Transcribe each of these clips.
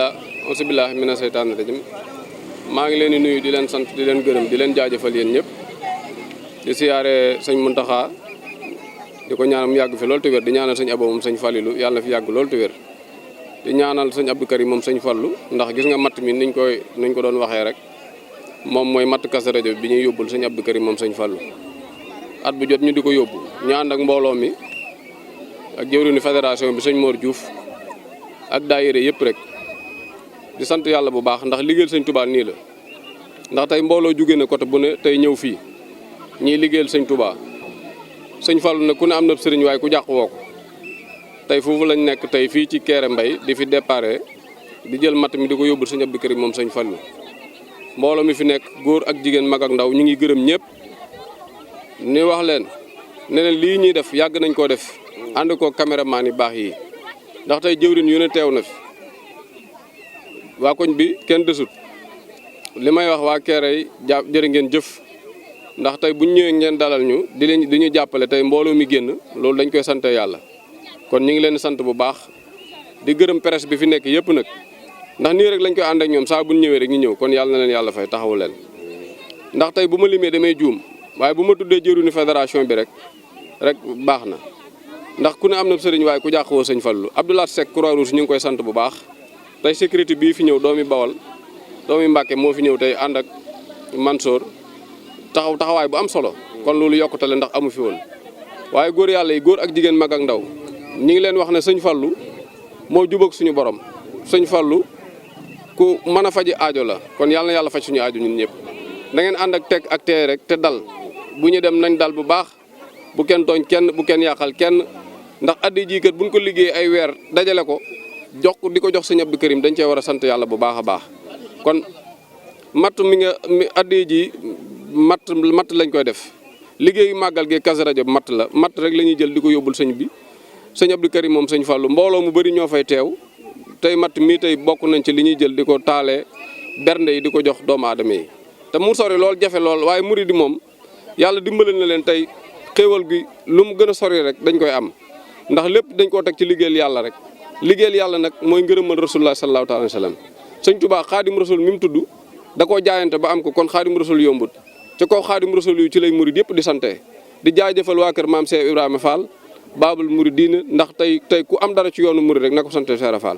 auzubillahi mina seytaani rajim maa ngi leen di nuyu di leen sant di leen gërëm di leen jaajëfal yéen ñëpp di siyaare sëñ Muntaxa di ko ñaanal mu yàgg fi loolu te wér di ñaanal sëñ Abo moom sëñ Falilu yàlla na fi yàgg loolu te wér di ñaanal sëñ Abdou Karim moom sëñ Fallu ndax gis nga matt mi niñ ko doon waxee rek moom mooy matt Kazu Rajab bi ñuy yóbbul sëñ Abdou Karim moom sëñ Fallu at bu jot ñu di ko yóbbu ñu ànd ak mbooloo mi ak jëwriñu fédération bi sëñ Mor Diouf ak daayira yëpp rek di sant yàlla bu baax ndax liggéeyal sëñ Touba nii la ndax tey mbooloo jugee na côté bu ne tey ñëw fii ñiy liggéeyal sëñ Touba sëñ Fallu nag ku ne am na sëriñ waaye ku jàq woo ko tey foofu lañ nekk tey fii ci Kéré Mbay di fi déparé di jël matt mi di ko yóbbul sëñ Abdou Karim moom sëñ Fallu mbooloo mi fi nekk góor ak jigéen mag ak ndaw ñu ngi gërëm ñëpp ni wax leen ne leen lii ñuy def yàgg nañ koo def ànd ko caméraman yi baax yi ndax tey jëwriñ yu ne teew na fi waa koñ bi kenn desut li may wax waa Kéré yi jërë ngeen jëf ndax tey buñ ñëwee ngeen dalal ñu di ñu jàppale tey mbooloo mi génn loolu dañ koy sante yàlla kon ñu ngi leen sant bu baax di gërëm presse bi fi nekk yëpp nag ndax nii rek lañ koy ànd ak ñoom saa buñ ñëwee rek ñu ñëw kon yàlla na leen yàlla fay taxawu leen ndax tey bu ma limee damay juum waaye bu ma tuddee jëruñu fédération bi rek baax na ndax ku ne am na sëriñ waaye ku jàqwoo sëñ Fallu Abdoulaye Seck Croix-Rouge ñu ngi koy sant bu baax tey sécurité bii fi ñëw doomi Bawol doomi Mbàkke moo fi ñëw tey ànd ak Mansour taxawaay bu am solo kon loolu yokkute la ndax amu fi woon waaye góor yàlla yi góor ak jigéen mag ak ndaw ñi ngi leen wax ne sëñ Fallu moo jubóog suñu borom sëñ Fallu ku mën a faji aajo la kon yàlla na yàlla faj suñu aajo ñun ñëpp da ngeen ànd ak teg ak teey rek te dal bu ñu dem nañ dal bu baax bu kenn tooñ kenn bu kenn yàqal kenn ndax addi ji kat buñ ko liggéey ay weer dajale ko jox di ko jox sëñ Abdou Karim dañ cee war a sant yàlla bu baax a baax kon matt mi addi ji matt lañ koy def liggéeyu màggal gi Kazu Rajab matt la matt rek la ñuy jël di ko yóbbul sëñ bi sëñ Abdou Karim moom sëñ Fallu mbooloo mu bëri ñoo fay teew tey matt mii tey bokk nañ ci li ñuy jël di ko taalee bernde yi di ko jox doomu aadama yi te mu sori lool jafe lool waaye murid yi moom yàlla dimbale na leen tey xéewal gi lu mu gën a sori rek dañ koy am ndax lépp dañ koo teg ci liggéeyal yàlla rek liggéeyal yàlla nag mooy ngërëmal rasulullah sallallahu alayhi wa sallam sëñ Tuubaa xaadim rasul mi mu tudd da koo jaayante ba am ko kon xaadim rasul yombut ci kaw xaadim rasul yu ci lay murid yëpp di sante di jaajëfal waa kër maam Cheikh Ibrahima Fall Baabul Muridiina ndax tey ku am dara ci yoonu murid rek na ko sante Cheikh Fall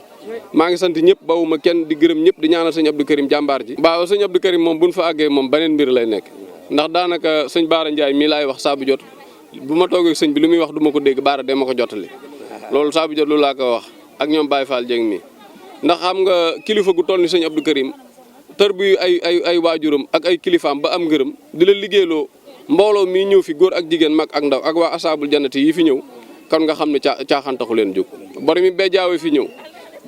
maa ngi sant ñëpp bawuma kenn di gërëm ñëpp di ñaanal sëñ Abdou Karim jàmbaar ji waaw sëñ Abdou Karim moom buñ fa àggee moom beneen mbir lay nekk ndax daanaka sëñ Baara Ndiaye mii laay wax saabu jot bu ma toogee sëñ bi lu muy wax du ma ko dégg Baara de ma ko jottali loolu saabu jot loolu laa ko wax ak ñoom Baye Fall Dieng mi ndax xam nga kilifa gu toll ni sëñ Abdou Karim tër bi ay waajuram ak ay kilifaam ba am ngërëm di la liggéeyloo mbooloo mii ñëw fi góor ak jigéen mag ak ndaw ak waa asaabul jannati yi fi ñëw kon nga xam ne caaxaan taxu leen jóg borom mi bejjaawe fi ñëw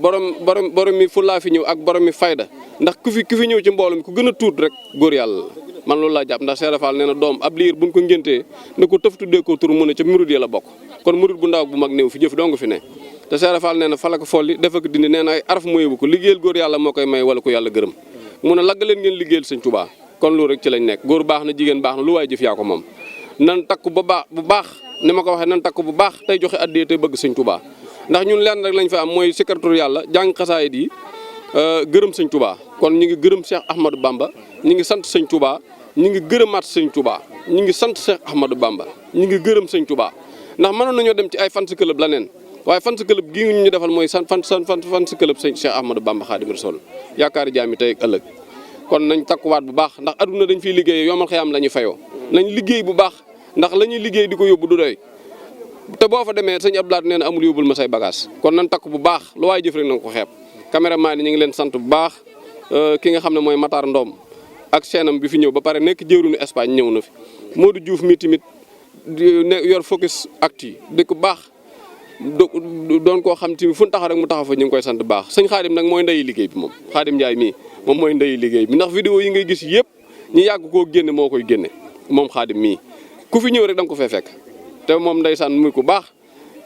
borom mi fullaa fi ñëw ak borom mi fayda ndax ku fi ñëw ci mbooloo mi ku gën a tuut rek góor yàlla la man loolu laa jàpp ndax Cheikh Fall nee na doom ab liir buñ ko ngéntee ne ko tëf tuddee ko tur mu ne ca murid yi la bokk kon murid bu ndaw bu mag néew fi jëf dong fi ne te Cheikh Fall nee na fala ko folli dafa ko dindi nee na ay araf mu yóbbu ko liggéeyal góor yàlla moo koy may wala ko yàlla gërëm mu ne lagg leen ngeen liggéeyal sëñ Touba kon loolu rek ci lañ nekk góor baax na jigéen baax na lu waay jëf yaa ko moom nan takk bu baax ni ma ko waxee nan takk bu baax tey joxe addiyee tey bëgg sëñ Touba ndax ñun lenn rek lañ fa am mooy sikaratul yàlla jàng xasaayid yi gërëm sëñ Touba kon ñu ngi gërëm Cheikh Ahmadou Bamba ñu ngi sant sëñ Touba ñu ngi gërëmaat sëñ Touba ñu ngi sant Cheikh Ahmadou Bamba ñu ngi gërëm sëñ Touba ndax mënoon nañoo dem ci ay fans club la neen waaye fans club gii ñu defal mooy fans club sëñ Cheikh Ahmadou Bamba Xaadimu Rasuul yaakaari jaami tey ak ëllëg kon nañ takkuwaat bu baax ndax aduna dañ fiy liggéey yomal xëyaam la ñuy fayoo nañ liggéey bu baax ndax la ñuy liggéey di ko yóbbu du doy te boo fa demee sëñ Abdoulaye nee na amul yóbbul ma say bagage kon nañ takk bu baax lu waay jëf rek na nga ko xeeb caméraman yi ñu ngi leen sant bu baax ki nga xam ne mooy Matar Ndom ak seenam bi fi ñëw ba pare nekk jëwriñu Espagne ñëw na fi Modou Diouf mi tamit yor focus actu di ko baax doon koo xam tamit fu ñu taxaw rek mu taxaw fa ñu ngi koy sant bu baax sëñ Xaadim nag mooy ndeyi liggéey bi moom Xaadim Ndiaye mii moom mooy ndeyi liggéey bi ndax vidéo yi ngay gis yëpp ñu yàgg koo génne moo koy génne moom Xaadim mii ku fi ñëw rek da nga ko fee fekk te moom ndeysaan muy ku baax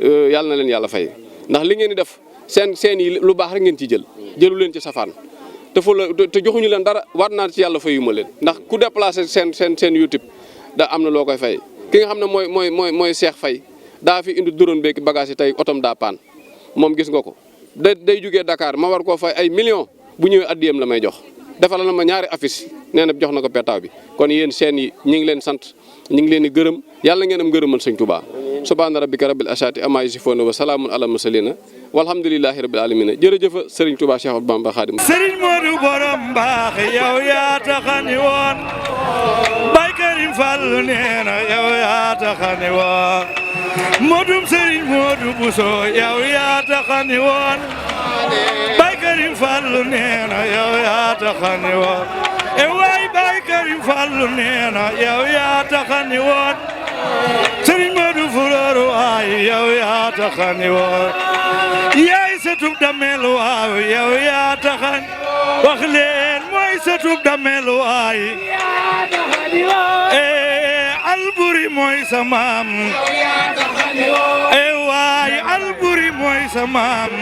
yàlla na leen yàlla fay ndax li ngeen di def seen yi lu baax rek ngeen ci jëlu leen ci safaan te joxuñu leen dara waat naa ci yàlla fayuma leen ndax ku déplacé seen YouTube da am na loo koy fay ki nga xam ne mooy Cheikh Faye daa fi indi drone beeg bagage yi tey otom daa paan moom gis nga ko day jugee Dakar ma war koo fay ay millions bu ñëwee addiyam la may jox defal na ma ñaari affiche nee na jox na ko petaaw bi kon yéen seen yi ñu ngi leen sant ñu ngi leen di gërëm yàlla ngeen am gërëmal sëñ Touba subhaana rabbika rabbil ashati amma yasifoon wa salaamun ala mursalina walhamdulillahi rabbil alamin jërëjëf Serigne Touba Cheikh Ahmadou Bamba Khadim Serigne Modou borom baax yow yaa taxani woon Baye Karim Fall nee na yow yaa taxani woon Modou Serigne Modou Bousso yow yaa taxani woon Baye Karim Fall nee na yow yaa taxani woon e waay Baye Karim Fall nee na yow yaa taxani woon Serigne Modou Fulor waay yow yaa taxani woon yaay satub damel waaw yow yaa taxan wax leen mooy satub damel waay Alburi mooy sa maam waay Alburi mooy sa maam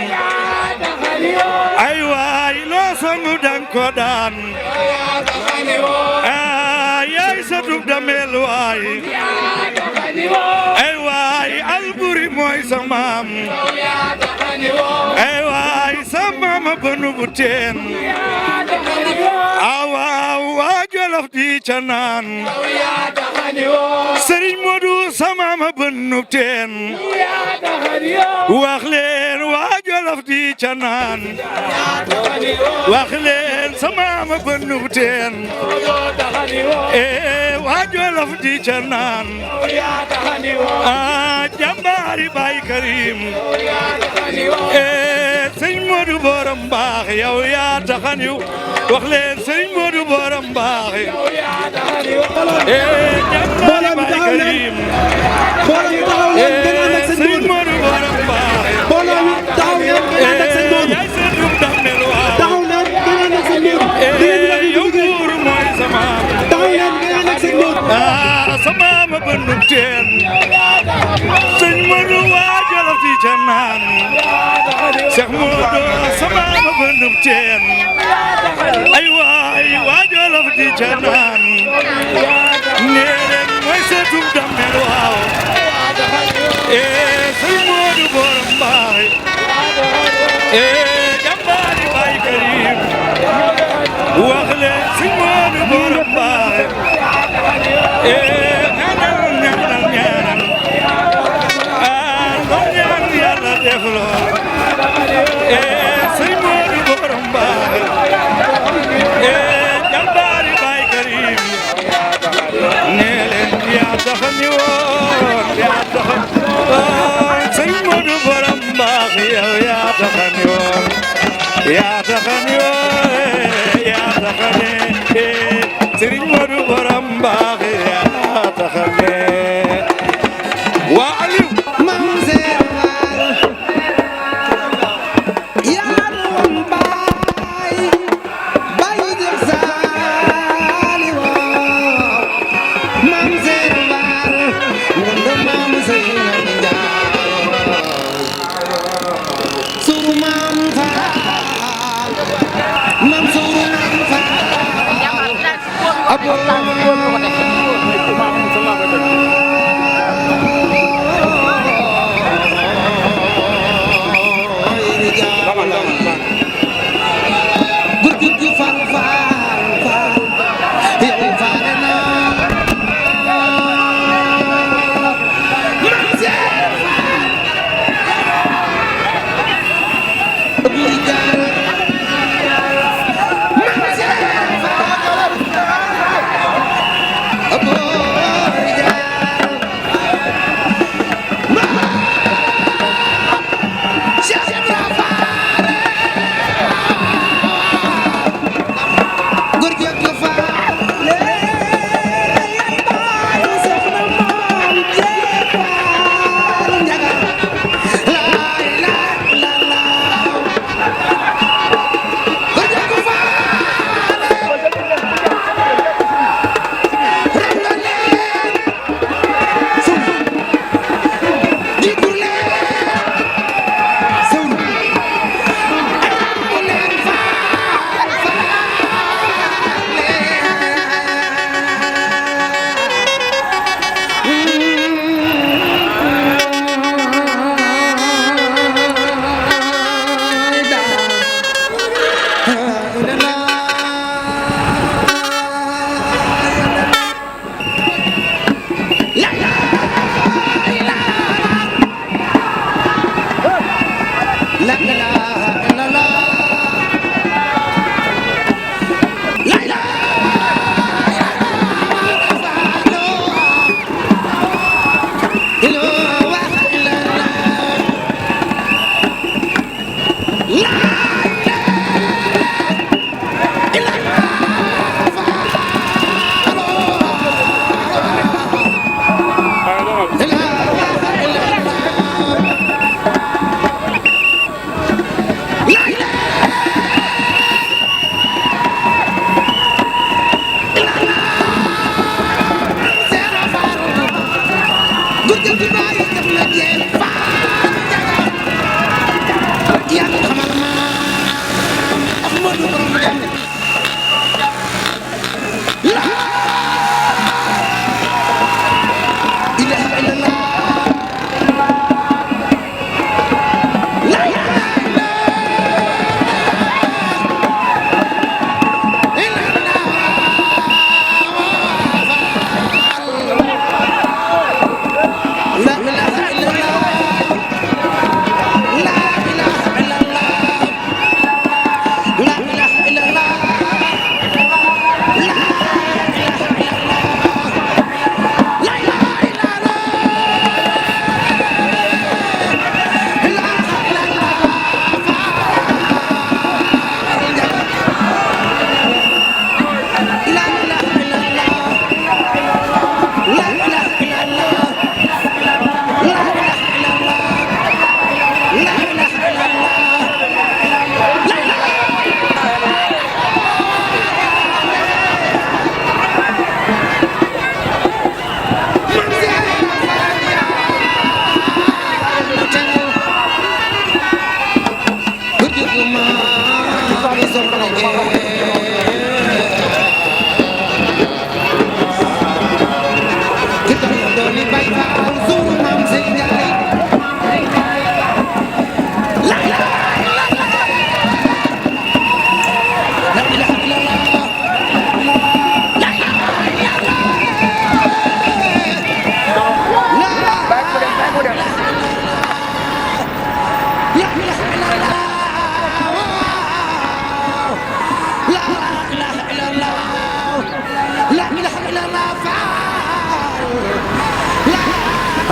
ay waay loo songu dang ko daan yaay satub damel waay ay waay Alburi mooy sa maam ay waay sa maama bënu bu teen awaaw waa Jolof di ca naan Serigne Modou sa maama bënu teen wax leen waa Jolof di ca naan wax leen sa maama bënu teen waa Jolof di ca naan jàmbaari Baye Karim Serigne Modou borom baax yow yaa taxani wax leen Serigne Modou borom baax jàmbaari Baye Karim Serigne Modou borom baax yaay seetum damel waaw yow buur mooy sama sama ma bëndu teen Serigne Modou waa Jolof di ca naan Cheikh Modou sama ma bëndu teen ay waay waa Jolof di ca naan nee leen mooy seetum damel waaw Serigne Modou borom baax jàmbaari Baye Karim wax leen Serigne Modou borom baax ñaanal yàlla def lool Serigne Modou borom baax jàmbaari Baye Karim nee leen yaa taxani woon yaa taxani woon Serigne Modou borom baax yow yaa taxani woon yaa taxani woon yaa taxani Serigne Modou borom baax yaa taxani waa Aliou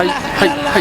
hay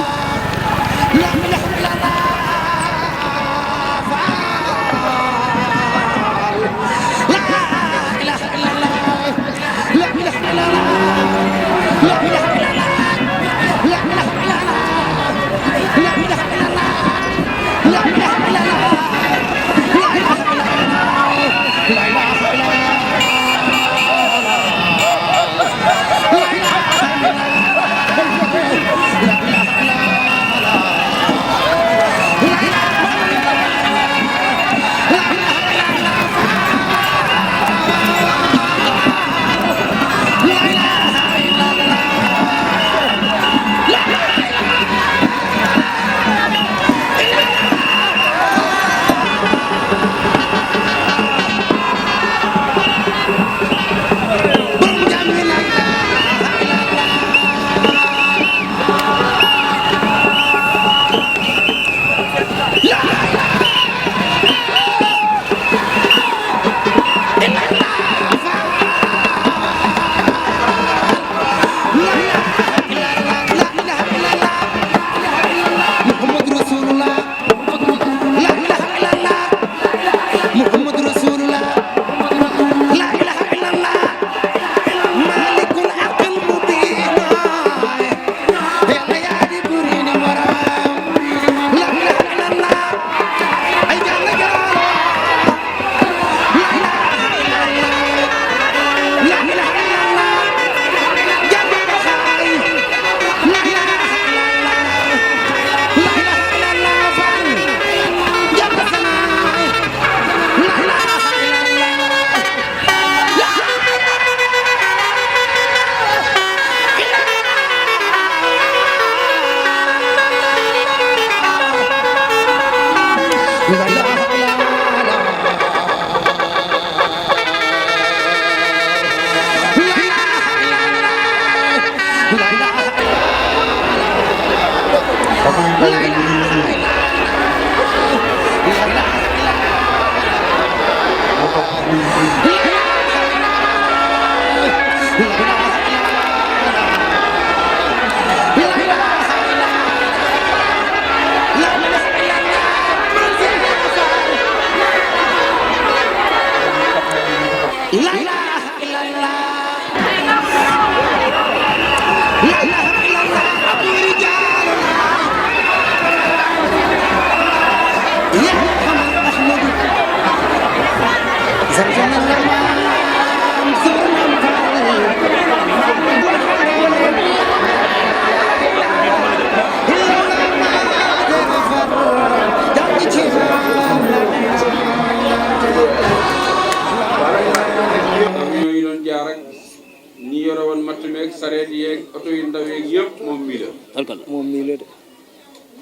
sareet yeeg oto yu ndaw yeeg yëpp moom mii la. alkal moom mii la de.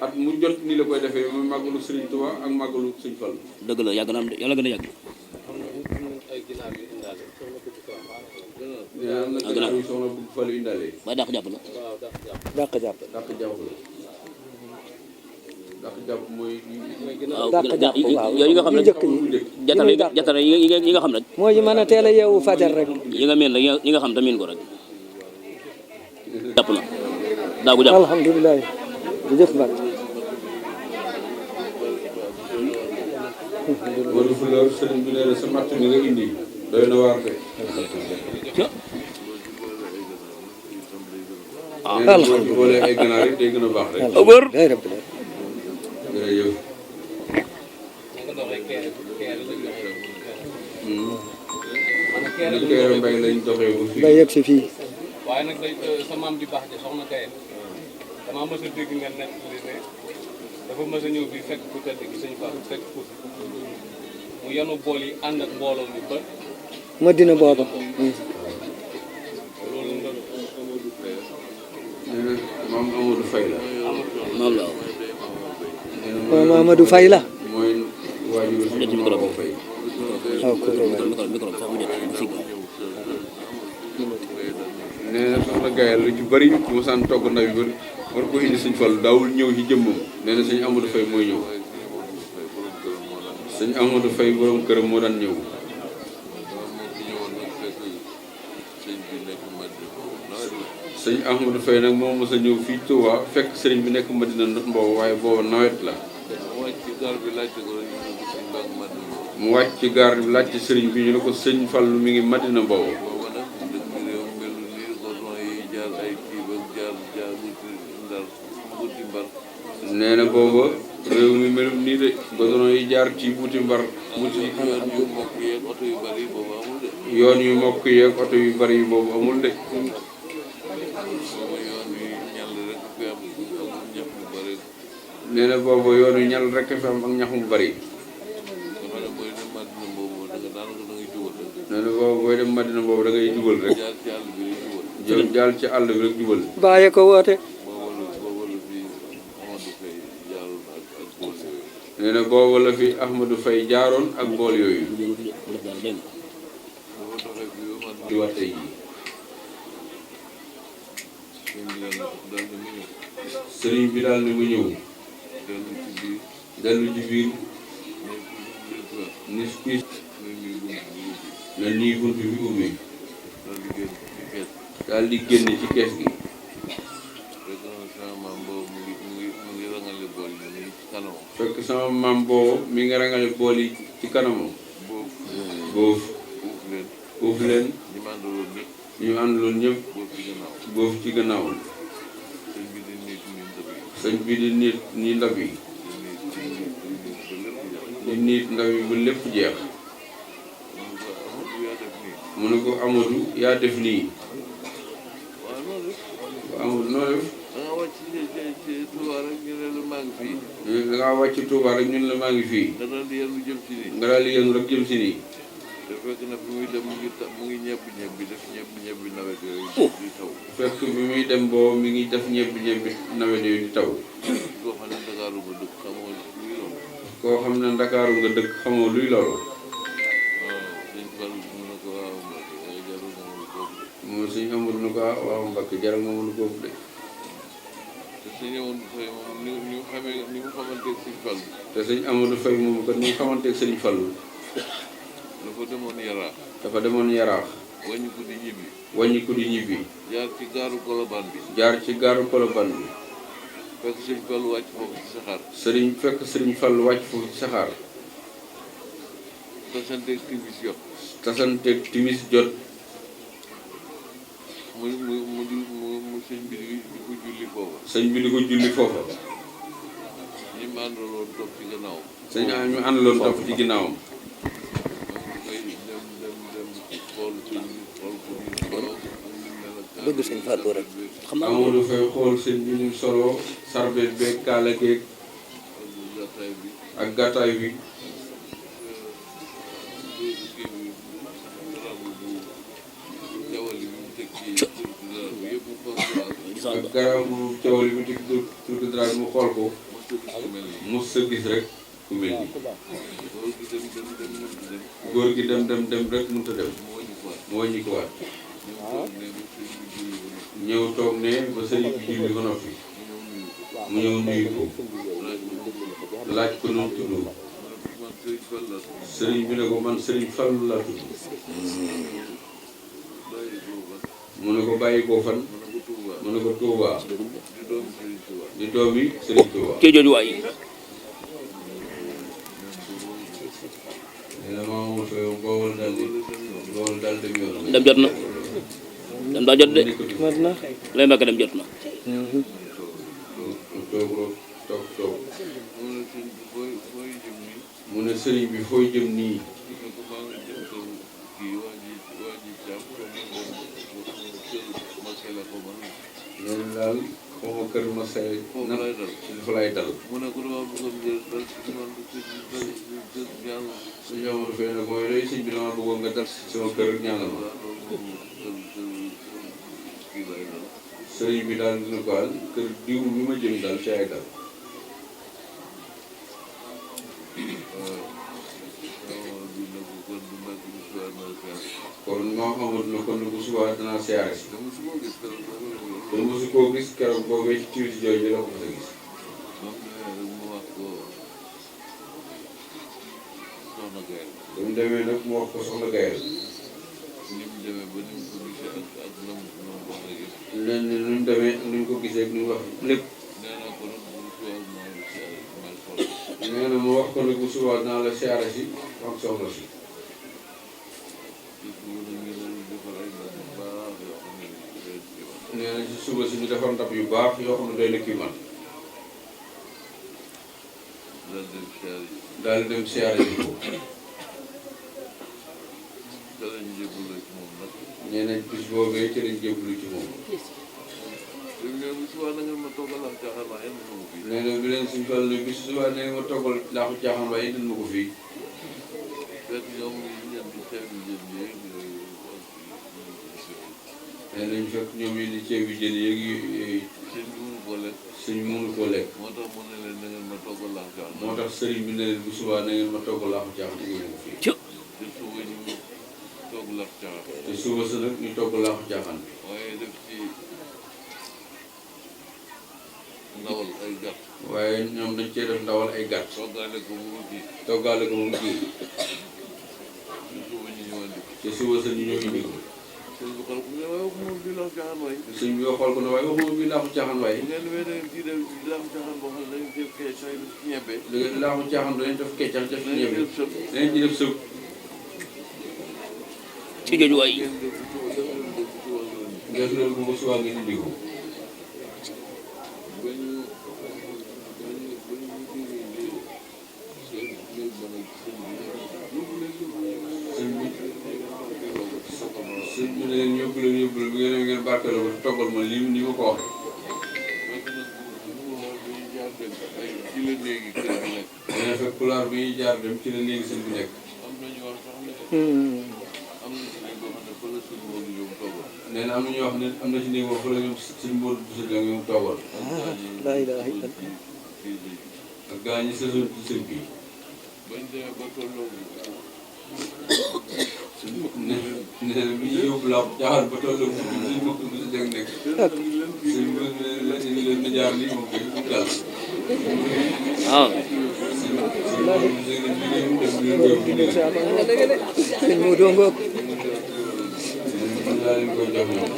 at mu jot nii la koy defee mooy màggalu Serigne Touba ak màggalu Serigne Fall. dëgg la yàgg na am de yàlla gën a yàgg. ay ginaar yu indaale. am na ginaar yu soxna bu Fall indaale. waaye dàq jàpp la. waaw dàq jàpp. dàq jàpp. dàq jàpp la. dàq jàpp mooy. waaw dàq jàpp waaw yooyu nga xam ne njëkk yi jatara yi nga xam ne. mooy yi mën a teel a yeewu fajar rek. yi nga meen rek yi nga xam te miin ko rek. jàpp na daagu jàpp. alhamdulilah jërëjëf Mbacke. Modou Fleur sëriñ bi nee na sa matt mi nga indi doy na waar de. alhamdulilah boo boolee ay ganaar yi day gën a baax rek. jërëjëf. jërëjëf. li Kéré Mbaye lañ doxee ba fii. ba yegg si fii. waaye nag day sa maam ji baax ji soxna Kayel damaa mës a dégg nga nekk li ne dafa mës a ñëw bi fekk ku tedd gi sëñ Fall fekk ku mu yanu bool yi ànd ak mbooloo mi ba ma dina booba. loolu nga nee na maam Amadou Faye la. moom la moom Amadou Faye la. mooy waajur si Mamadou Faye. waaw kooku la. micro bi sax mu jot si nee na soxna Gayel lu ci bëri bu ma saan togg ndaw yi ba war ko indi sëñ Fall daawul ñëw ci jëmmam nee na sëñ Amadou Faye mooy ñëw sëñ Amadou Faye borom këram moo daan ñëw. sëñ sëñ Ahmadou Faye nag moom mos a ñëw fii Touba fekk sëriñ bi nekk Madina Mbooba waaye booba nawet la. mu wàcc ci gaar bi laajte ko rek ñu ne ko sëñ baa ngi Madina Mbooba. mu wàcc ci gaar bi laajte sëriñ bi ñu ne ko sëñ Fallu mi ngi Madina Mbooba. booba nag dëkk bi réew melu nii goudron yi jaar ay kii ba jaar wuti ndar wuti mbar. nee na booba réew mi melul nii de goudron yi jaar ci wuti mbar. wuti yoon yu mokk yeeg oto yu bari yi boobu amul de. yoon yu mokk yeeg oto yu bari yi boobu amul de. booba yoon wi ñal rek fi am ak ñax mu bari. nee na booba yoon wi ñal rek fi am ak ñax mu bari. dafa ne booy dem Madina boobu da nga daanaka da ngay jubal rek. nee na booba booy dem Madina boobu da ngay jubal rek. jaar ci àll bi rek jubal. jaar ci àll bi rek jubal. bàyyi ko woote. booba la fi Amadou Faye jaaroon ak bool yooyu. nee na booba la fi Ahmadou Faye jaaroon ak bool yooyu. booba doxee fi yow man di wax tey jii. sëriñ bi daal ni mu ñëw. dellu ci biir. ni piis. na nii bunt bi ubbi. daal di génn ci kees gi. fekk sama maam boobu mi ngi rangale bool yi ci kanamam. boof boof leen. ñu àndaloon ñëpp. boof ci gannaaw. sëñ bi di nit ni ndab yi. di nit ndab yi ba lépp jeex. mu ne ko Amadou yaa def nii. Amadou noo def. da nga wàcc ci Touba rek ñu ne la maa ngi fii. da ngaa wàcc Touba rek ñun la maa ngi fii. nga daal di yéen jëm si nii. nga daal di yéen rek jëm si nii. te fekk na fi muy dem mu ngi ñebbi def ñebbi nawet yooyu di taw. fekk bi muy dem boo mi ngi def ñebbi nawet yooyu di taw. koo xam ne Ndakaaru nga dëkk xamoo luy loolu. koo xam ne Ndakaaru nga dëkk xamoo luy loolu. moom sëñ Amadou na ko waaw Mbacke jaral nga mënu kooku de. te sëñ Amadou Faye moom ni mu xamanteeg sëñ Fallu. te sëñ Amadou Faye moom kat ni mu xamanteeg sëñ Fallu. dafa demoon Yaraax. dafa demoon Yaraax. wàññi ko di ñibbi. wàññi ko di ñibbi. jaar ci gaaru Colobane bi. jaar ci gaaru Colobane bi. fekk sëñ Fallu wàcc foofu ci saxaar. fekk sëriñ Fallu wàcc foofu ci saxaar. tasanteeg timis jot. tasanteeg timis jot. mu sëñ bi di ko julli foofa. sëñ bi di ko julli foofa. ñi mu àndaloon topp ci gannaawam. sëñ ñu àndaloon topp ci ginnaawam. bëgg sëñ Fallou rek. xam naa Amadou Faye xool sëñ bi ñu solo sarbet beeg kaala geeg ak gàttaay bi. ak garabu cawal bi teg tur dara mu xool ko. mos sa gis rek ku mel ni. góor gi dem rek mënut a dem. mu wàññi ko waat. ñëw toog ne ba sëriñ bi julli ba noppi. mu ñëw nuyu ko. laaj ko nu mu tudd. sëriñ bi ne ko man sëriñ Fallu laa tudd. mu ne ko bàyyi koo fan. mu ne ko Touba. di doomi sëriñ Touba. kii jooju waay. nee na maa ngi fay boowal daal dem yoonam. dem jot na. dem daa jot de. mat na. lay mbàkk dem jot na. toog. mu ne sëriñ bi fooy jëm nii. nee na daal xaw ma kër Masay na fa lay dal. mu ne ko dama bëggoon dal ci man ñaanal. suñu amoon fee nag mooy lay sëñ bi dama bëggoon nga dal sama kër ñaanal ma. sëriñ bi daal dina ko al kër diw bi ma jëm daal ci ay dal. kon moo xamul na kon bu subaa danaa siyaare si. te mosu koo gis keroog boobee ci tiwis jooju la ko mos a gis. ba mu demee nag mu wax ko soxna Gayel. demee ba ni mu ko gisee ak nam wax rek yëpp. leen ni nuñ demee nuñ ko gisee ak nuñ wax lépp. nee naa ko nag bu subaa maa ngi siyaare may xool. nee na mu wax ko ne bu subaa naa la siyaare si ak soxna si. nee na ci suba si ñu defar ndab yu baax yoo xam ne doy na kii man. daal di dem siyaare ji ko. nee na bis boobee ci lañ jébbalu ci moom. nee na bi leen suñu tool yi bis subaa nee ma toggal laaxu caaxaan waaye indil ma ko fii. nee nañ fekk ñoom yi di ceebi jën yeeg yooyu. sëñ mënu koo lekk. moo tax mu ne leen na ngeen ma toggal laaxu caaxaan. moo tax sëriñ bi ne leen bu subaa na ngeen ma toggal laaxu caaxaan indil ma ko fii. te suba sa nag ñu togg laaxu caaxaan bi. waaye def ci ndawal ay gàtt. waaye ñoom dañ cee def ndawal ay gàtt. toggaale ko mu kii. toggaale ko mu kii. te suba sa ñu ñëw indi ko. sëñ bi xool ko ne waaye waxuma bii laaxu caaxaan waay. sëñ bi xool ko ne waaye waxuma bii laaxu caaxaan waay. bu ngeen demee da ngeen ciy def laaxu caaxaan boo xam ne dañuy def kee say ñebe. da ngeen laaxu caaxaan dañuy def keccax def ñebe. dañuy ci def sëb. ci géej waay def loolu bu ko subaa ngeen indi ko. sëñ bi ne leen yóbbu leen bu ngeen demee ngeen barkeeloo ko toggal ma lii ni ma ko waxee. nee na fekk pulaar bi ñuy jaar dem ci la néegi sëñ bi nekk. nee na am na ñoo wax ne am na ci néeg boobu fa la ñoom suñu mboolu bu sëñ la ñoom toogal. laa ilaaha illa ak gaa ñi sësoon ci sëñ bi. nee na bi ñu yóbbu laaxu caaxaan ba tolloo ko suñ mbokk bu si dégg nekk. sëñ bi leen na jaar lii moom kay jàll. ah sëñ Modou ngoog. laa leen koy jox ñoom.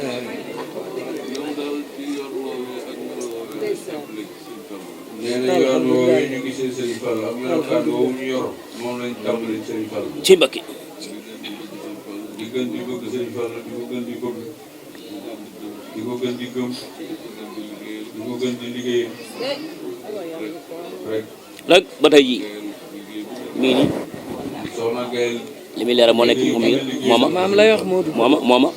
nee na yoon woowu ñu gisee Sëriñ Fall ak melokaan woowu ñu yor moom lañ tàmbali Sëriñ Fall. ci Mbakke di gën di bëgg Sëriñ Fall di ko gën di bëgg di ko gën di gëm di ko gën di liggéey rek. rek ba tey jii mii nii soxna Gaye li muy leeral moo nekk moom mi mooma maam lay wax Modou. mooma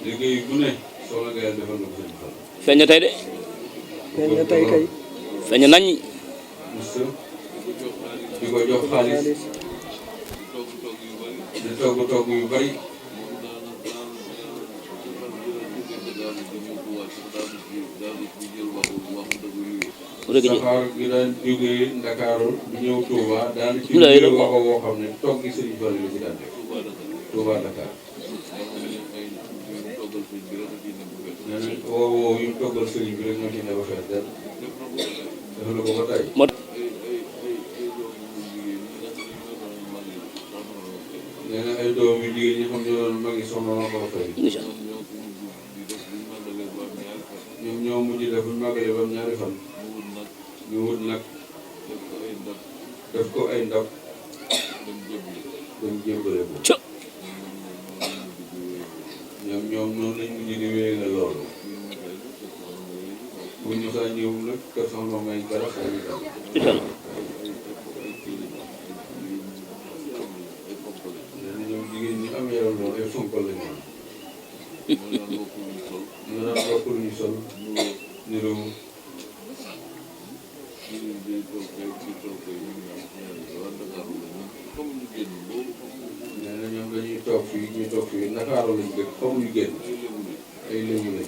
liggéey bu ne soxna Gaye defal na ko Sëriñ Fall. feeñ na tey de feeñ na tey kay. feeñ nañ Moussa di ko jox xaalis di togg yu bari. saxaar gi daan jógee Ndakaaru di ñëw Touba daan ci biir waxo woo xam ne togg gi Sëriñ Fall la ci daan def Touba Dakar. nee na woo yu toggal sëriñ bi rek moo ci ne ba fees del def na ko ba tey. nee na ay doom yu jigéen ñi xam ne doon magi soxna ma ko fay. ñoom ñoo mujj def bu ñu màggalee ba am ñaari fan. ñu wut nag def ko ay ndab dem jébbale ko. ñoom noonu lañ mujj di wéyee la loolu. bu ñu saa ñëw nag kër soxna may dara xëy na dara. nee na ñoom jigéen ñi am yaram loolu ay fonkal la ñu am. ñu daan bokk lu ñu sol niroo. nee na ñoom dañuy toog fii ñu toog fii Ndakaaru lañ dëkk comme ñu génn ay léegi lañ.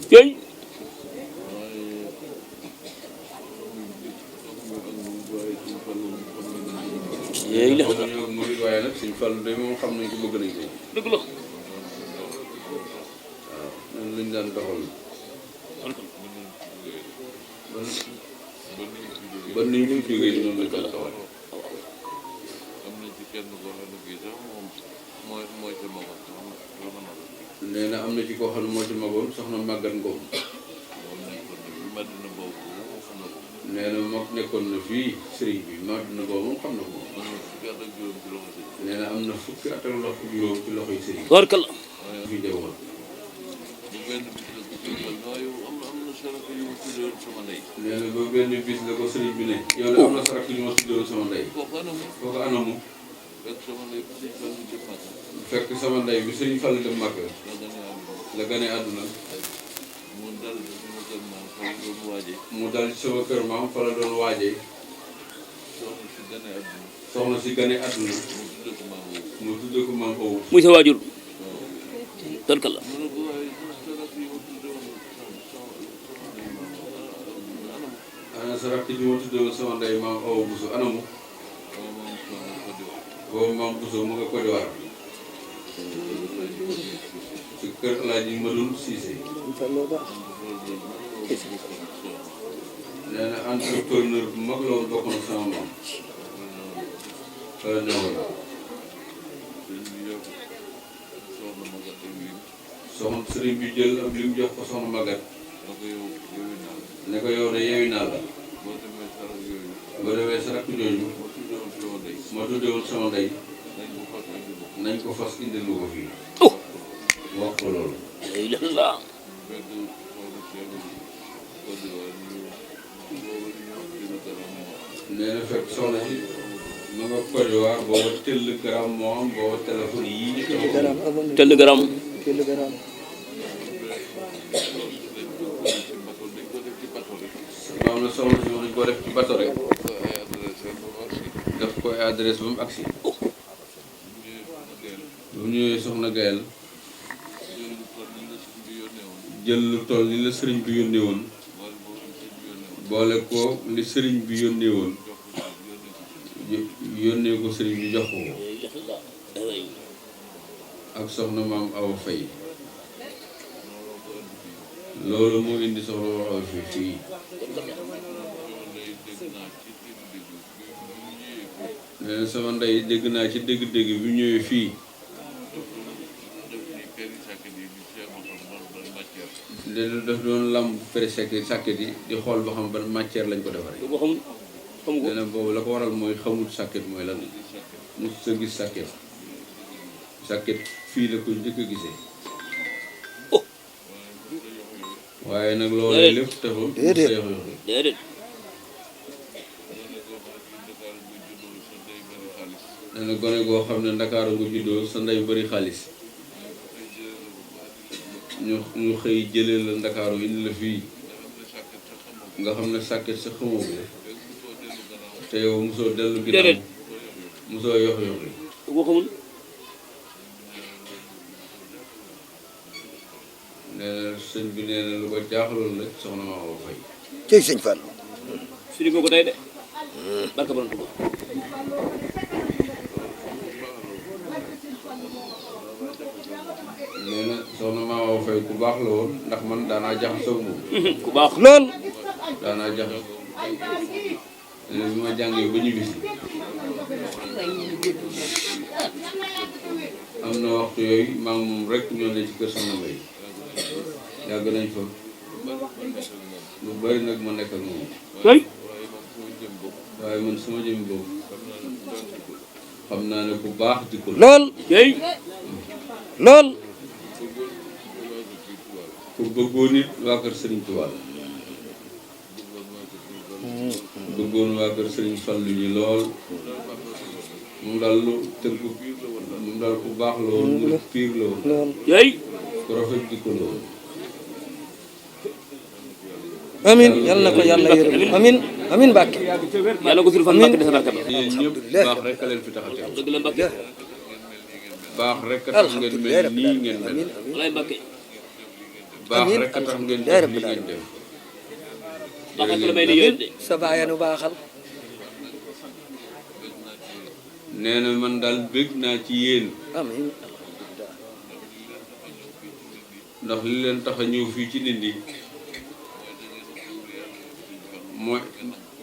léegi la ñoo murid waaye nag Sëriñ Fallu de moom xam nañ ko bëgg nañ ko. dëgg la. waaw noonu lañ daan doxal. ba ni ñu fi jógee noonu lañ daan doxal. am na ci kenn koo xam ne kii sax moom mooy ca Magal soxna Magal. nee na am na ci koo xam ne moo ci magoon soxna Maguette Ngom. moom nekkoon na fi Madina boobu moom xam na ko. nee na moom nekkoon na fii sëriñ bi Madina boobu moom xam na ko. am na fukki at ak juróom ci loxo sëriñ. nee na am na fukki at ak juróom ci loxoy sëriñ. Tubaarkalla. fi dewoon. bu benn bis la ko tuddal waaye am na saraf yu ma tuddoon sama ndey. nee na ba benn bis la ko sëriñ bi ne. yow de am na sarak yu ma tuddoon sama ndey. kooku anamu. kooku anamu. fekk sama ndey bi sëriñ Fallu dem Màkka. fekk sama ndey bi sëriñ Fallu dem Màkka. la gane la àdduna. gane àdduna. mu dal ci sama kër maam fa la doon waajee. mu dal ci sama kër maam fa la doon waajee. soxna si gane àdduna. soxna si gane àdduna. mu tudde ko maam boobu. mu tudde ko maam Awa. muy sa waajur. Tubaarkalla. mu ne ko waaye saraf yi ma tuddoon ana sarak ji ma tuddoon sama ndey maam Awa Bousso anamu. boobu maam Bousso mu nga Côte d'Ivoire. ci kër Alaaji Madoun Cissé. nee na entrepreneur bu mag la woon bokkoon ak sama maam. fa la newoon. soxna sëriñ bi jël ab lim jox ko soxna Maguette. ne ko yow de yeewi naa la. boo demee sarak jooju. ma tuddewoon sama ndey. nañ ko fas indil ko fii. wax ko loolu. alhamdulilah. nee na fekk soxna si ma nga Côte d'Ivoire booba télégramme moo am booba téléphone yii ñu ko garam amoon na Telegram. telegram am na soxna si dañ ko def ci bato rek daf ko ay adresse ba mu agsi bu ñëwee soxna Gayel jël lu toll ni la sëriñ bi yónnee woon boole ko li sëriñ bi yónnee woon yónnee ko sëriñ bi jox ko ak soxna maam Awa Faye loolu moo indi soxla Awa Faye fii nee na sama ndey dégg naa ci dégg-dégg bi ñëwee fii léegi daf doon lamb sàkket yi di xool ba xam ban matière lañ ko defaree. boo xam ko. nee na boobu la ko waral mooy xamut sàkket mooy lan mos sa gis sàkket fii la ko njëkk a gisee. waaye nag loolu lépp taxul. déedéet. nee na gone goo xam ne Ndakaaru nga juddoo sa ndey bari xaalis. ñu xëy jëlee la Ndakaaru indi la fii nga xam ne sàkket sa xamoo ko te yow mosoo dellu ginnaaw mosoo yox yoxi boo xamul. nee na sëñ bi nee na lu ko jaaxaloon la soxna ma Awa Faye. cey sëñ Fall firi nga ko tey de. barka borom Tuuba. nee na soxna ma Awa Faye ku baax la woon ndax man daanaa jaxasoo moom. ku baax lool daanaa jaxasoo nee bi ma jàngee ba ñu bisi am na waxtu yooyu maa ngi moom rek ñoo ne ci kër soxna Mbaye yàgg nañ fa lu bari nag ma nekk ak moom. waaye man sama jëm boobu xam naa ne bu baax jikko la. lool lool ku bëggoon it waa kër Serigne Touba bëggoon waa kër Serigne Fallou ñi lool moom daal lu tënku moom daal ku baax la woon mu piir la woon lool ku rafet jikko la woon. amin yàlla na ko yàlla yërëm amin amin Mbàkke yàlla ko firi fan Mbàkke desa barka ba. yéen ñëpp baax rek a leen fi tax a teew. dëgg la Mbàkke. baax rek a tax ngeen mel nii ngeen mel. walaay Mbàkke. baax rek a tax ngeen def li ngeen def. baax rek la may li yéen de. sa baayanu baaxal nee na man daal bëgg naa ci yéen amin ndax li leen tax a ñëw fii ci Ndindy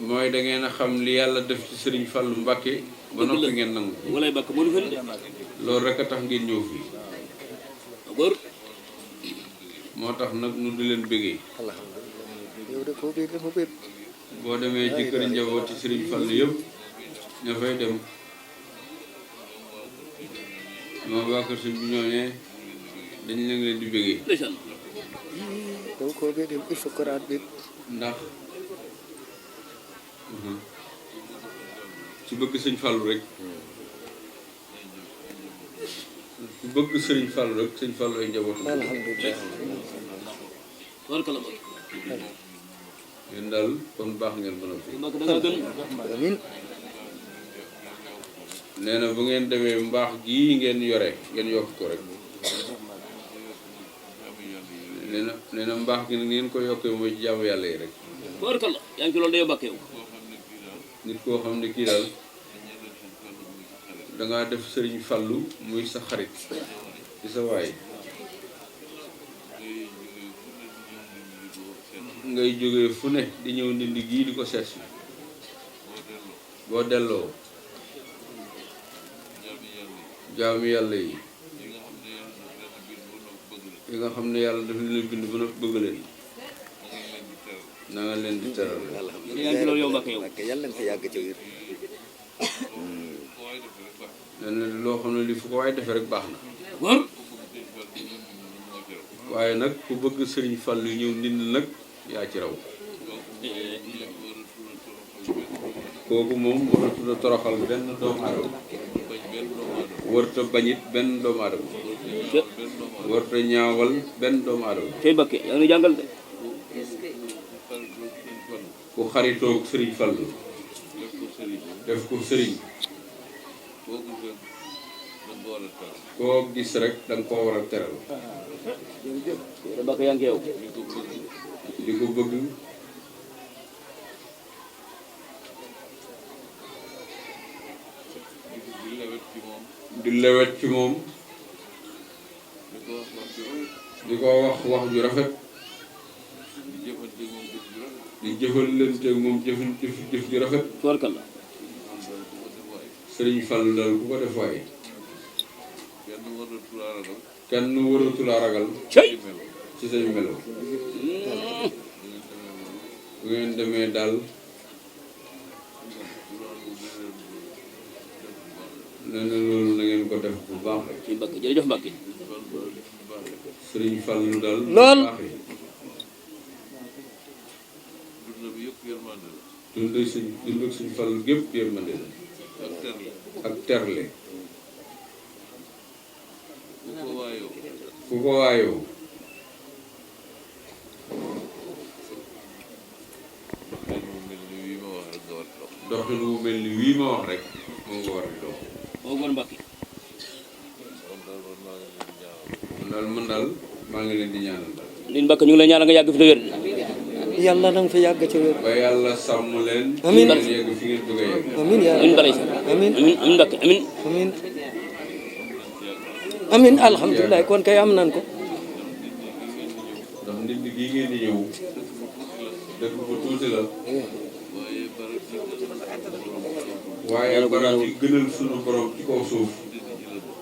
mooy da ngeen a xam li yàlla def ci Serigne Fallou Mbacké ba noppi ngeen nangu walay bakk moo du fen de loolu rek a tax ngeen ñëw fii góor moo tax nag nu di leen bëggee boo demee ci kër njabooti Sëriñ Fallu yëpp ña fay dem moom waa kër sëñ bi ñooñee dañ leen di bëggee ndeysaan ndax ci bëgg sëñ Fallu rek ku bëgg Sëriñ Fallu rek sëñ Fallu ay njabootu war ka la bëgg yéen daal kon baax ngeen mën a fi bakk da nga gën nee na bu ngeen demee mbaax gii ngeen yore ngeen yokk ko rek nee na mbaax gi nag ngeen ko yokkee mooy jaamu yàlla yi rek war ka la yaa ngi ci loolu day bakk yow nit koo xam ne kii daal dangaa def Sëriñ Fallu muy sa xarit ci sa waay ngay jógee fu ne di ñëw Ndindi gii di ko seet si boo delloo jaami yàlla yi nga xam ne yàlla daf leen a bind ba noppi bëgg leen na nga leen di teral yaa ngi ci loolu yow bakk yow nee na loo xam ne li fu ko waaye defee rek baax na góor waaye nag ku bëgg Sëriñ Fallu ñëw Ndindi nag yaa ci raw kooku moom waratu toroxal benn doomu aadama warta bañit benn doomu aadama warta ñaawal benn doomu aadama tey bakke yaa ngi jàngal de ku xaritoog Sëriñ Fallu def ko sëriñ koo gis rek danga koo war a teral bakk yaa ngi yow di ko bëgg di lewet ci moom di ko wax ju rafet di jëfalante moom jëf ju rafet war ka la Sëriñ Fallu daal ku ko def waaye kenn waratu la ragal cey ci say melo bu ngeen demee daal nee na loolu na ngeen ko def bu baax rek ci bakk jërëjëf bakk Sëriñ Fallu daal lool dund ak Sëriñ Fallu gépp yërmande la ak terle ku ko waayoo doxin wu mel ni wii ma wax rek moom nga war di dox moo gën bakk man daal maa ngi leen di ñaanal daal lin bakk ñu ngi lay ñaanal nga yàgg fi te wér yàlla na nga fi yàgg ci wér ba yàlla sàmm leen amiin ngeen yegg fi ngeen bëgg a yegg amiin yaa amin balay sa amiin amin amin bakk amin amiin amiin alhamdulilah kon kay am nan ko ndax Ndindi gii ngeen di ñëw dëkk bu tuuti la waaye barab bi gënal sunu borom ci kaw suuf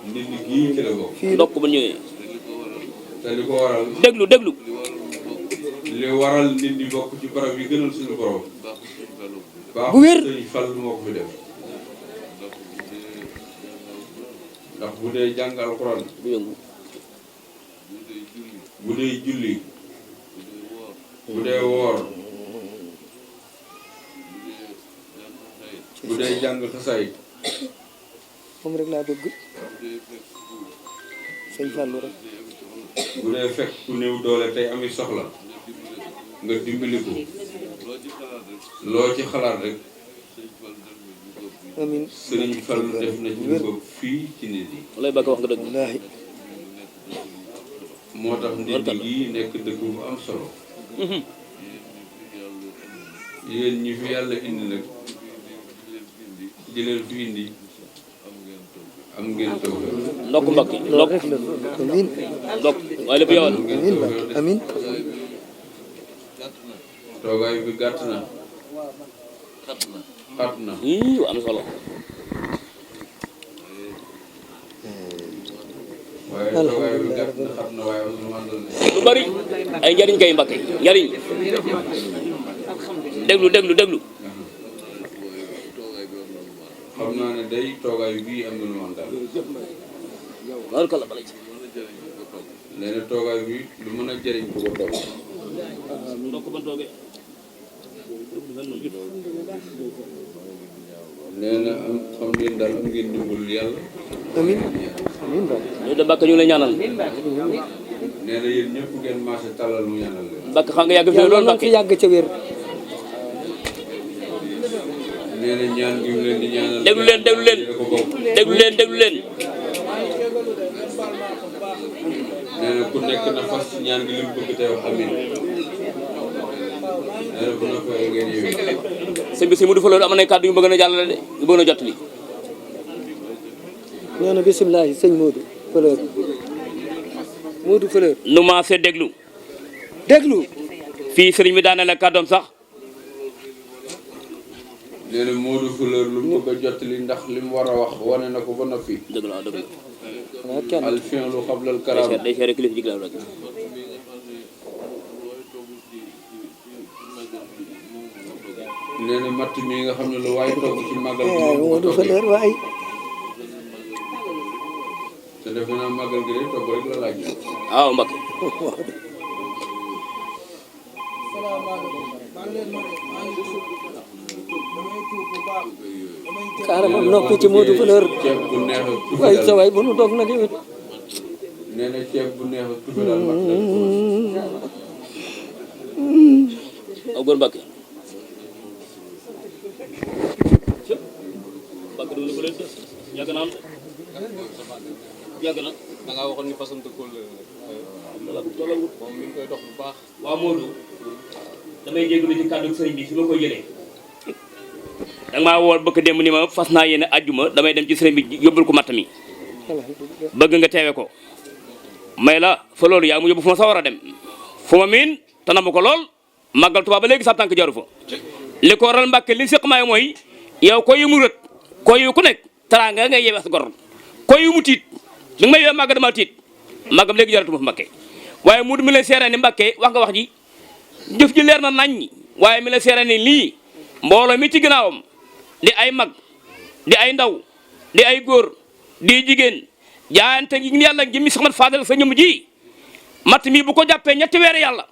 Ndindi gii ci la bokk ndokk ba ñëwee te li ko waral déglu li waral Ndindi bokk ci barab yi gënal sunu borom bu wér Sëriñ Fallu moo ko fi def ndax bu dee jàng alxuraan du yëngu bu dee julli bu dee woor bu dee jàng xasaay moom rek laa bëgg sëñ Fallu rek bu dee fekk ku néew doole tey ami soxla nga dimbali ko loo ci xalaat rek amiin Sëriñ Fallu def na ci lu ko fii ci nit yi walay bakk wax nga dëgg wallaahi moo tax Ndindi gii nekk dëkk bu am solo yéen ñi fi yàlla indi nag di leen fi indi am ngeen tawfeex ndokk mbakk loolu ndokk rek la amiin ndokk waaye lépp yow la amiin Mbacke amiin toogaay bi gàtt na xat na am solo toogaay bi gàtt na xam na waaye man doon lu bari ay njariñ kay Mbàkke njariñ déglu xam naa ne day toogaay bii am na lu man daal loolu kala balay nee na toogaay bi lu mën a jëriñ ku ko toog ndokk ban toogee nee na am xam ngeen daal am ngeen dimbalul yàlla amin loolu de Mbàkke ñu ngi lay ñaanal nee na yéen ñëpp ngeen marché talal mu ñaanal leen Mbàkke xam nga yàgg fi loolu yàlla na Mbàkke fi yàgg ca wér nee na ñaan gi mu leen di ñaanal déglu leen ko bokk déglu leen nee na ku nekk na fas ñaan gi li mu bëgg tey wax amin nee na bu na fay ngeen yëwee sëñ bi si mu du fa loolu am na kàddu yu bëgg na jàllale de yu bëgg na jot li nee na bisimilah sëñ Modou Fleur nu ma see déglu fii sëriñ bi daane la kàddoom sax nee na Modou Fleur lu mu bëgg a jottali ndax li mu war a wax wane na ko ba noppi dëgg la waaw kenn al fi'lu qabla al kalaam day seere kilif jiglaw rek nee na matt mi nga xam ne lu waaye togg ci màggal gi waaw Modou Fleur waay te defe naa màggal gi day togg rek la laaj waaw Mbàkke carrément noppi ci Modou Fleur ceeb bu neex a tufi waay sa daal waay bu nu toog nag yow nee na ceeb bu neex a tufi daal mat na aw góor Mbàkke Mbàkke du ko leen yàgg na am yàgg na da ngaa waxoon ni fasante kóllëre moom mi ngi koy dox bu baax. waaw Modou damay jégalu ci kàddu sëriñ bi fi ma koy jëlee danga maa woo bëgg démb ni ma fas naa yéene ajjuma damay dem ci sëriñ bi yóbbul ko matt mi bëgg nga teewe ko may la fa loolu yaa mu yóbbu fu ma sawar a dem fu ma miin te na ma ko lool màggal Tuubaa ba léegi sa tànk jaru fa li ko waral Mbàkke li séq maay mooy yow ko yu mu rët ko yu ku nekk teraanga ngay yeewee sa gor ko yu mu tiit bi nga may yow màgg dama tiit màggam léegi jaratuma fa Mbàkke waaye mu mi lay seere ni Mbàkke wax nga wax ji jëf ji leer na nañ waaye mi la seere ni lii mbooloo mi ci ginnaawam di ay mag di ay ndaw di ay góor di jigéen jaayante gi yàlla jëmmi Seex Ahmadu Fadal sa ñëm ji matt mi bu ko jàppee ñetti weer yàlla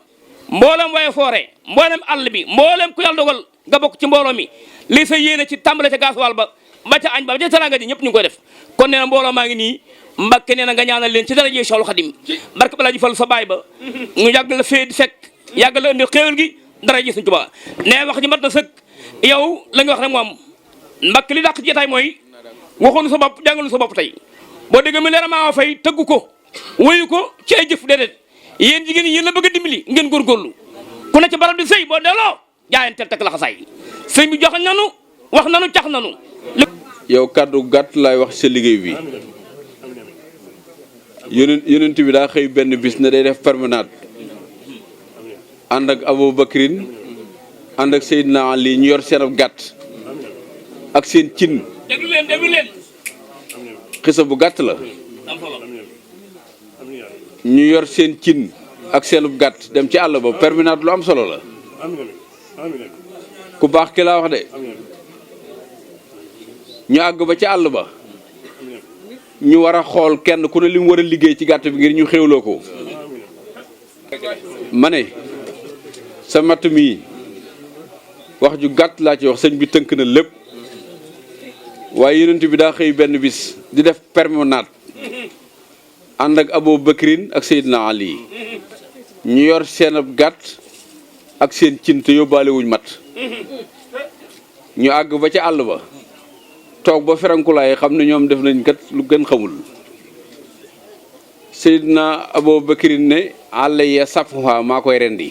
mboolem waaye foore mboolem àll bi mboolem ku yàlla dogal nga bokk ci mbooloo mi li sa yéene ci tàmbale ca gaasuwaal ba ba ca añ ba ca teraanga ji ñëpp ñu ngi koy def kon nee na mbooloo maa ngi nii Mbàkke nee na nga ñaanal leen ci dara jee Seexul Xadim barke balaa ji fal sa baay ba ñu yàgg la fee fekk yàgg la indi xéewal gi dara ji Sëñ Tuubaa nee wax ji mat na sëkk yow la nga wax rek moom Mbàkke li dàq ci jotaay mooy waxoonu sa bopp jàngalu sa bopp tey boo dégg mi leer maa fay tëggu ko wéyu ko ci ay jëf déedéet yéen jigéen ñi yéen la bëgg a dimbali ngeen góorgóorlu ku ne ci barab di sëy boo delloo jaayanteel teg la xasaay sëñ bi jox nanu wax nanu cax nanu yow kàddu gàtt laay wax sa liggéey bi yonent bi daa xëy benn bis ne day def permanente ànd ak Abou Bakrin ànd ak Seydina Ali ñu yor seen ab gàtt ak seen cin déglu leen xisa bu gàtt la am solo ñu yor seen cin ak seenub gàtt dem ci àll ba permanente lu am solo la ku baax ki laa wax de ñu àgg ba ci àll ba ñu war a xool kenn ku ne li mu war a liggéey ci gàtt bi ngir ñu xéwloo ko ma ne sa matt mii wax ju gàtt laa ci wax sëñ bi tënk na lépp waaye yonent bi daa xëy benn bis di def permanente ànd ak Abou Bakrin ak Seydina Ali ñu yor seen ab gàtt ak seen cin te yóbbaale wuñ mat ñu àgg ba ca àll ba toog ba ferankulaay xam ne ñoom def nañ kat lu gën xamul Seydina Abou Bakrin ne àll ya safuha maa koy rendi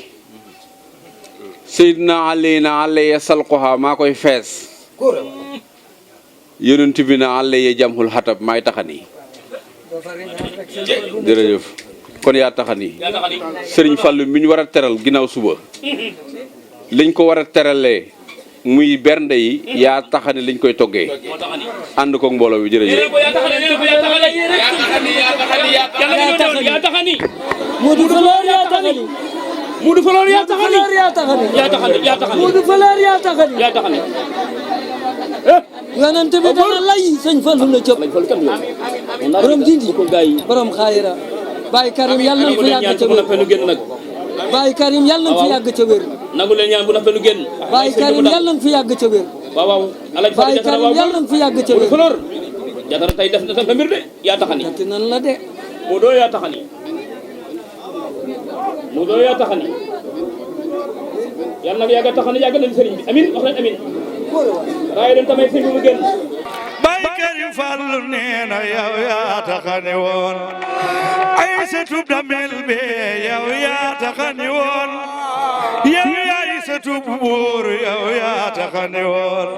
Seydina Ali na àll ya salquha maa koy fees yonent bi na àll ya jamhul xatab maay taxani jërëjëf kon yaa taxani sëriñ Fallou mi ñu war a teral ginnaaw suba liñ ko war a teralee muy bernde yi yaa taxane liñ koy toggee moo taxani ànd koog mbooloo bi jërëjëf. nee na ko yaa taxani nee na ko yaa taxani yaa taxani Modou Fleur yaa taxani. Modou Fleur yaa taxani yaa taxani. yaa taxani yaa taxani Modou Fleur yaa taxani. yaa taxani yonent bi dana lay sëñ Fallu la cëpp. borom dindi borom xaayira Baye Karim yàlla nañ fi yàgg ca wér. Baye Karim yàlla nañ fi yàgg ca wér. nangu leen ñaan bu nappee lu génn. Baye Karim yàlla nañ fi yàgg ca wér. waaw waaw Alaaji Fall Baye Karim yàlla nañ fi yàgg ca wér. Fleur jatara tey def na sa mbir de yaa taxani te nan la de. moo doo yaa taxani moo doo yaa taxani yàlla na yàgg a taxani yàgg nañ sëriñ bi amin wax nañ amin raay leen tamay sëriñ bi mu génn Baye Karim Fall nee na yow yaa taxani woon Aysatu damel be yow yaa taxani woon yow yaa Aysatu buur yow yaa taxani woon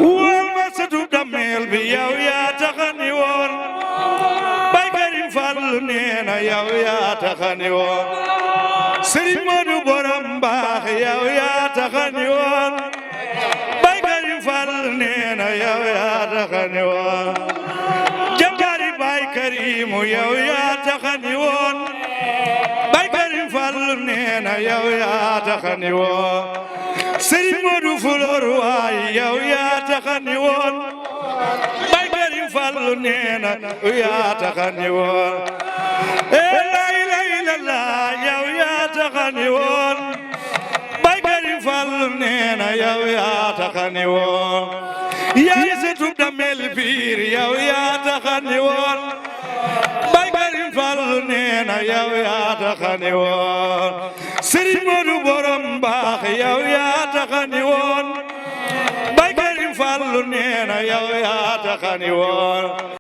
wal ma satu damel bi yow yaa taxani woon Baye Karim Fall nee na yow yaa taxani woon Serigne Modou borom baax yow yaa taxani woon Baye Karim Fall nee na yow yaa taxani woon jàmbaari Baye Karim yow yaa taxani woon Baye Karim Fall nee na yow yaa taxani woon Serigne Modou Fleur waay yow yaa taxani woon Baye Karim Fall nee na yaa taxani woon la ilaha illallah yow yaa taxani woon Baye Karim Fall nee na yow yaa taxani woon yaay Aysatu damel biir yow yaa taxani woon Baye Karim Fall nee na yow yaa taxani woon Serigne Modou borom baax yow yaa taxani woon Baye Karim Fall nee na yow yaa taxani woon